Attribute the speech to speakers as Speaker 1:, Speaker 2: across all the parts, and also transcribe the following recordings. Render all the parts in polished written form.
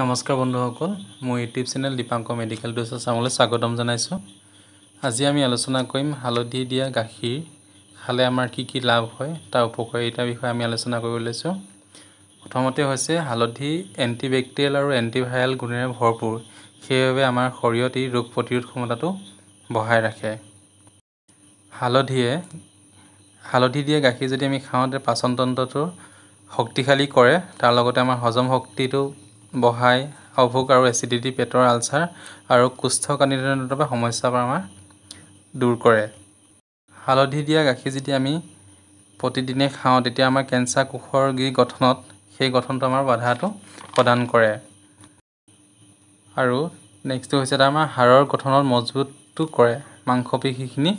Speaker 1: নমস্কাৰ বন্ধুসকল, মোৰ YouTube channel Dipanka medical dose আছামলৈ স্বাগতম জনাইছোঁ। আজি আমি আলোচনা কৰিম হালধি দিয়া গাখীৰ খালে আমাৰ কি কি লাভ হয়, তাৰ উপকাৰিতাৰ বিষয়ে আমি আলোচনা কৰিব লৈছোঁ। প্ৰথমতে হৈছে হালধি এণ্টিবেক্টেৰিয়েল আৰু এণ্টিভাইৰেল গুণেৰে ভৰপূৰ, সেইবাবে আমাৰ শৰীৰত ই ৰোগ প্ৰতিৰোধ ক্ষমতাটো বঢ়াই ৰাখে। হালধি দিয়া গাখীৰ যদি আমি খাওঁ, তেতিয়া পাচনতন্ত্ৰটো শক্তিশালী কৰে, তাৰ লগতে আমাৰ হজম শক্তিটো বঢ়ায়, অভোক আৰু এচিডিটি, পেটৰ আলচাৰ আৰু কোষ্ঠকাঠিন্যতাৰ সমস্যাৰ পৰা আমাৰ দূৰ কৰে। হালধি দিয়া গাখীৰ যদি আমি প্ৰতিদিনে খাওঁ, তেতিয়া আমাৰ কেঞ্চাৰ কোষৰ যি গঠনত, সেই গঠনটো আমাৰ বাধাটো প্ৰদান কৰে। আৰু নেক্সটটো হৈছে এটা আমাৰ হাড়ৰ গঠনত মজবুতটো কৰে, মাংসপেশীখিনি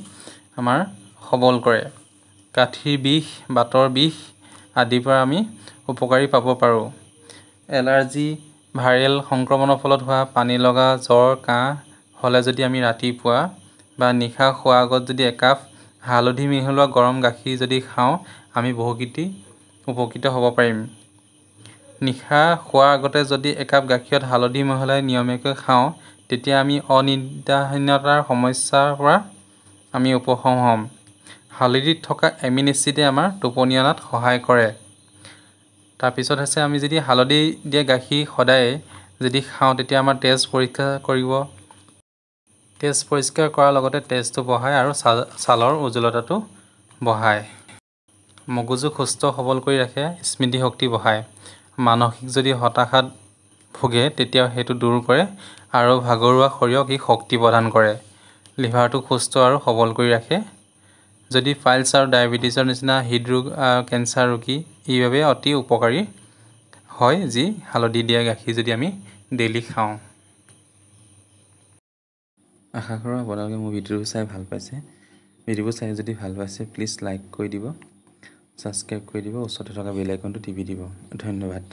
Speaker 1: আমাৰ সবল কৰে। গাঁঠিৰ বিষ, বাতৰ বিষ আদিৰ পৰা আমি উপকাৰী পাব পাৰোঁ। এলাৰ্জি, ভাইৰেল সংক্ৰমণৰ ফলত হোৱা পানী লগা, জ্বৰ, কাহ হ'লে যদি আমি ৰাতিপুৱা বা নিশা শোৱাৰ আগত যদি একাপ হালধি মিহলোৱা গৰম গাখীৰ যদি খাওঁ, আমি বহুখিনি উপকৃত হ'ব পাৰিম। নিশা শোৱাৰ আগতে যদি একাপ গাখীৰত হালধি মিহলাই নিয়মীয়াকৈ খাওঁ, তেতিয়া আমি অনিদ্ৰাহীনতাৰ সমস্যাৰ পৰা আমি উপশম হ'ম। হালধিত থকা এমিন এচিডে আমাৰ টোপনি অনাত সহায় কৰে। তাৰপিছত হৈছে আমি যদি হালধি দিয়া গাখীৰ সদায় যদি খাওঁ, তেতিয়া আমাৰ তেজ পৰীক্ষা কৰিব, তেজ পৰিষ্কাৰ কৰাৰ লগতে তেজটো বঢ়ায় আৰু ছালৰ উজ্জ্বলতাটো বঢ়ায়। মগজুক সুস্থ সবল কৰি ৰাখে, স্মৃতিশক্তি বঢ়ায়। মানসিক যদি হতাশাত ভোগে, তেতিয়াও সেইটো দূৰ কৰে আৰু ভাগৰুৱা শৰীৰক ই শক্তি প্ৰদান কৰে। লিভাৰটোক সুস্থ আৰু সবল কৰি ৰাখে। যদি পাইলছ আৰু ডায়েবেটিছৰ নিচিনা হৃদৰোগ, কেঞ্চাৰ ৰোগী এই বাবে অতি উপকাৰী হয়, যি হালধি দিয়া গাখীৰ যদি আমি ডেইলি খাওঁ।
Speaker 2: আশা কৰোঁ আপোনালোকে মোৰ ভিডিঅ'বোৰ চাই ভাল পাইছে। ভিডিঅ'বোৰ চাই যদি ভাল পাইছে, প্লিজ লাইক কৰি দিব, ছাবস্ক্ৰাইব কৰি দিব, ওচৰতে থকা বেল আইকনটো টিপি দিব। ধন্যবাদ।